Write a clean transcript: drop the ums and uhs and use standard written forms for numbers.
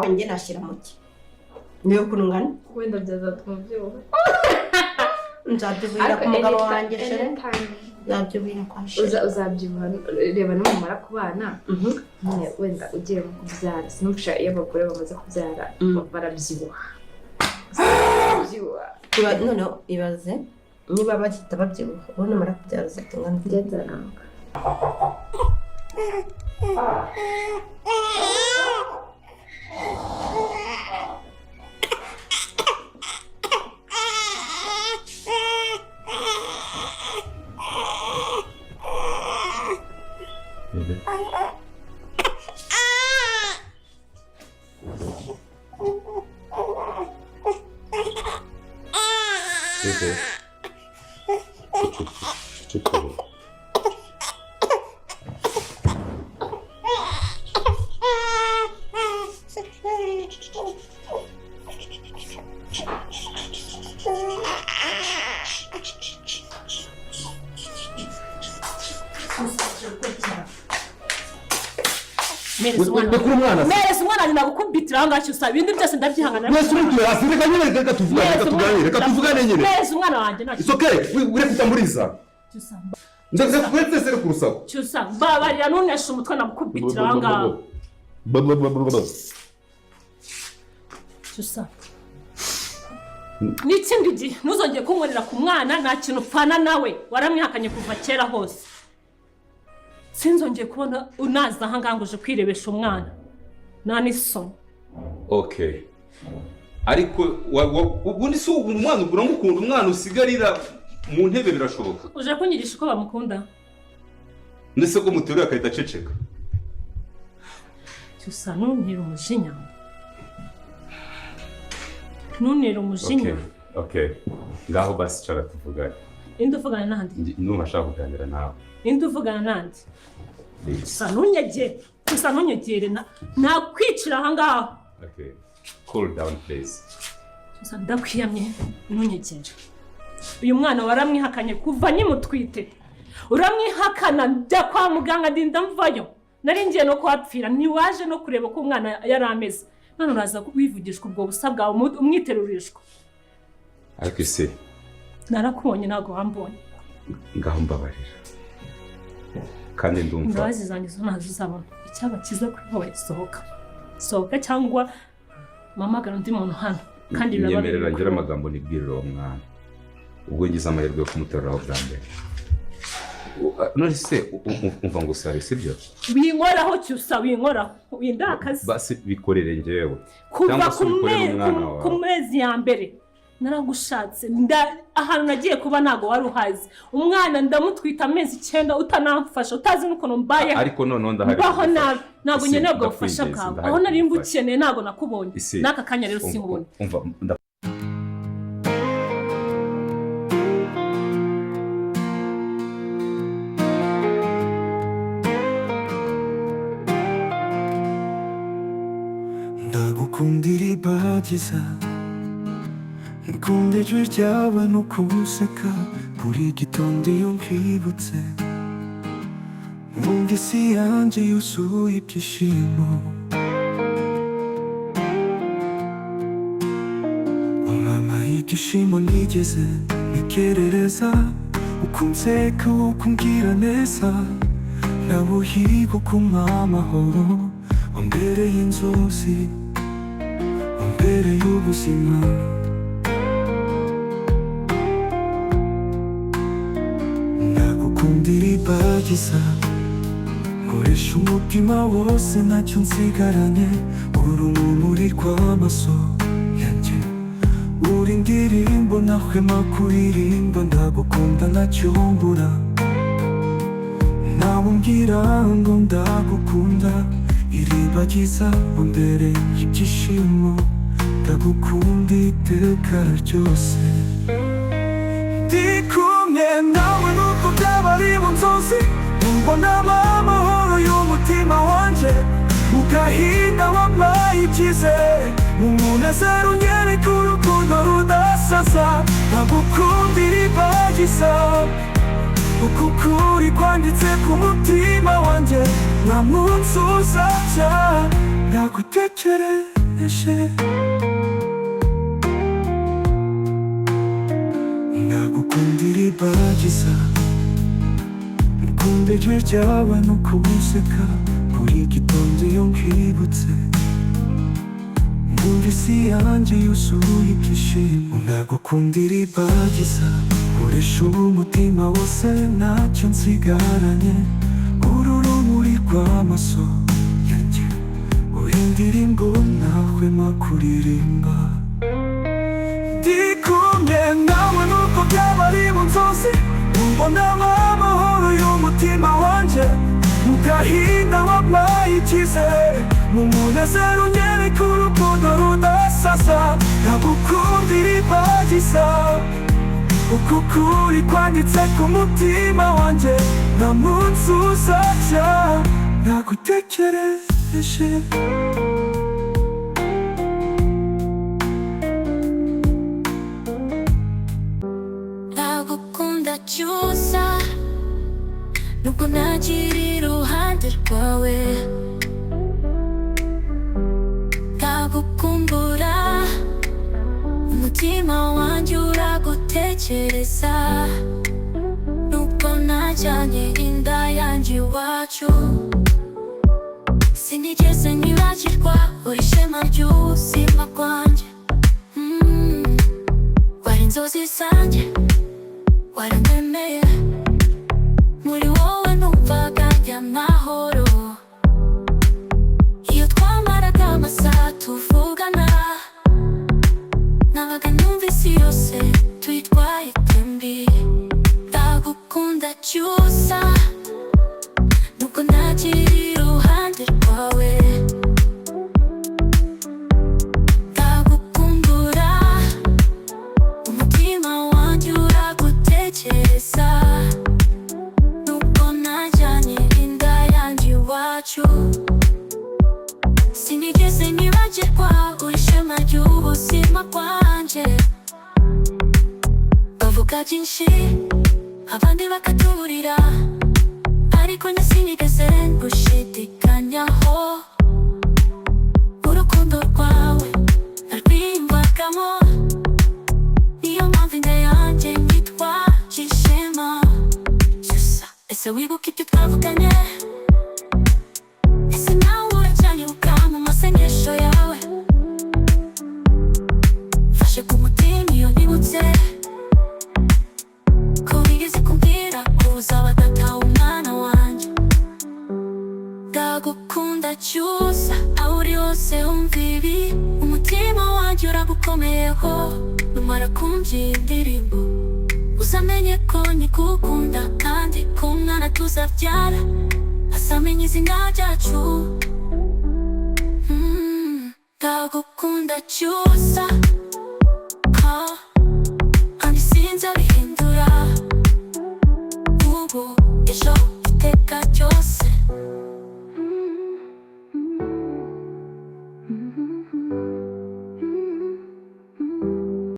Njye nashyira muke, niyo ukuntu ngana. Wenda byazatuma ubyibuha. Nzabyibuhira ku mugabo wanjye, chérie, nzabyibuhira kwa chéri. Uzabyibuha, reba nimumara kubana nyine, wenda ugiye nko kubyara. Sinumvisha iyo abagore bamaze kubyara barabyibuha. Barabyibuha. Noneho ibaze niba bahita babyibuha, ubu numara kubyara uzahita ungana ute? Njye nzananuka. Bébé. Bébé. Ceceka, ceceka. Mpereza umwana. Rekura umwana se. Mpereza umwana, nagukubitira aho ngaho, Cyusa. Ibindi byose ndabyihangana. Mwese urubwira hasi, reka nyine, reka tuvugane, reka tuganire, reka tuvugane nyine. Mpereza umwana wanjye, nta It's okay, ureke utamuriza. Cyusa. Ndetse twese reka urusaku. Cyusa, mbabarira, ntuneshe umutwe, nagukubitira aho ngaho. Cyusa, n'ikindi gihe ntuzongere kunkorera ku mwana. Nta kintu upfana nawe, waramwihakanye kuva kera hose. Sinzongeye kubona unaza aha ngaha ngo uje kwirebesha umwana, nta n'isoni. Okay, ariko ubundi si umwana uramukunda, umwana usigarira mu ntebe, birashoboka? Uje kunyigisha uko bamukunda? Ndetse ko muteruye agahita aceceka. Cyusa, ntuntere umujinya, ntuntere umujinya. Okay, ngaho basi cara tuvugane. Inde uvugana nande? Ndumva nshaka kuganira nawe. Inde uvugana nande? Please. Cyusa, ntunyegere. Cyusa, ntunyegere, nakwicira aha ngaha. Okay, cool down, please. Cyusa, ndakwiyamye, ntunyegere. Uyu mwana waramwihakanye kuva nyimutwite, uramwihakana. Njya kwa muganga, ndinda mvayo, nari ngiye no kuhapfira, ntiwaje no kureba ko umwana yari ameze. None uraza wivugishwa ubwo busa bwawe, umwiterurishwa. Ariko ese Narakubonye, ntabwo wambonye. Ngaho mbabarira, kandi ndumva Imbabazi zanjye zo ntazo uzabona. Icyaba cyiza kuri wowe, sohoka, sohoka cyangwa mpamagara undi muntu hano, kandi biraba Nyemerera biri ngira amagambo nibwirira uwo mwana, ubwo ngize amahirwe yo kumuteruraho bwa mbere. None se umva ngo usabe, sibyo? Winkoraho, Cyusa, winkoraho, windakaze. Basi bikorere njyewe Kuva cyangwa se ku ubikorere umwana wawe. ku mezi ya mbere naragushatse, ahantu nagiye kuba ntabwo wari uhazi. Umwana ndamutwita amezi 9 utanamfasha, utazi n'ukuntu mbayeho. Ariko noneho ndahari Mbaho kugufasha. nabi, ntabwo Ese, nkeneye ubwo bufasha ndakwinginze, bwawe. ndahari Aho nari kugufasha. mbukeneye ntabwo nakubonye. Ese, N'aka kanya rero sinkubonye. Umva. Ndagukundira ibagiza, nkunda ijwi ryawe n'uko useka buri gitondo. Iyo nkwibutse numva isi yanjye yuzuye ibyishimo. Mama, ibyishimo nigeze ntekerereza, uko unseka, uko umbwira neza, nawe uhiga kumpa amahoro. Wambereye inzozi, wambereye ubuzima. Ndagukundira ibagiza, nkoresha umutima wose, ntacyo nsigaranye. Uri urumuri rw'amaso yanjye, uri indirimbo ntahwema kuririmba. Ndagukunda, ntacyo mbura. Nawe umbwira ngo ndagukunda, iribagiza, wambereye ibyishimo. Ndagukunda iteka ryose. Ndi kumwe nawe nuko byaba ari mu nzozi, mbonamo amahoro y'umutima wanjye. Mu gahinda wampaye icyizere, mu munezero unyereka urukundo rudasaza. Ndagukunda, iribagiza, uku kuri kwanditse ku mutima wanjye, nta munsi uzacya ndagutekereza. Nagutekereje, nagukundira ibagiza, nkunda ijwi ryawe no kubuseka. Buri gitondo iyo nkwibutse, numva isi yanjye yuzuye ibyishimo. Nagukundira ibagiza, nkoresha umutima wose, ntacyo nsigaranye. Uru rumuri rw'amaso yanjye, uri indirimbo ntahwema kuririmba. Ndi kumwe nawe nuko byaba ari mu nzozi, mbonamo amahoro y'umutima wanjye. Mu gahinda wampaye icyizere, mu munezero unyereka urukundo rudasaza. Ndagukundira ibagiza, uku kuri kwanditse ku mutima wanjye, nta munsi uzacya nagutekereje. Ndagukunda Cyusa, nubwo ntakiri iruhande rwawe. Ndagukumbura, umutima wanjye uragutekereza. Nubwo najyanye inda yanjye iwacu, sinigeze nibagirwa, uri ishema ry'ubuzima bwanjye. Wari inzozi zanjye, warandemeye. Muri wowe numvaga amahoro. Iyo twamaraga amasaha tuvugana, nabaga numva isi yose tuyitwaye twembi. Ndagukunda Cyusa, nubwo ntakiri iruhande rwawe. Ndagukumbura, umutima wanjye uragutekereza. Nubwo najyanye inda yanjye iwacu, sinigeze nibagirwa, uri ishema ry'ubuzima bwanjye. Bavuga byinshi, abandi bakatuburira, ariko njye sinigeze ngushidikanyaho. Urukundo rwawe narwiyumvagamo, niyo mpamvu inda yanjye nyitwaje ishema. Cyusa, ese wibuka ibyo twavuganye? Ese nawe uracyanyibuka mu masengesho yawe? Mfashe ku mutima iyo nibutse ko wigeze kumbwira ko uzaba data w'umwana wanjye. Ndagukunda Cyusa, aho uri hose wumva ibi, umutima wanjye uragukomeyeho. Numara kumva iyi ndirimbo, uzamenye ko nkigukunda, kandi ko umwana tuzabyara azamenya izina ryacu. Ndagukunda Cyusa, ah, kandi sinzabihindura ubu, ejo.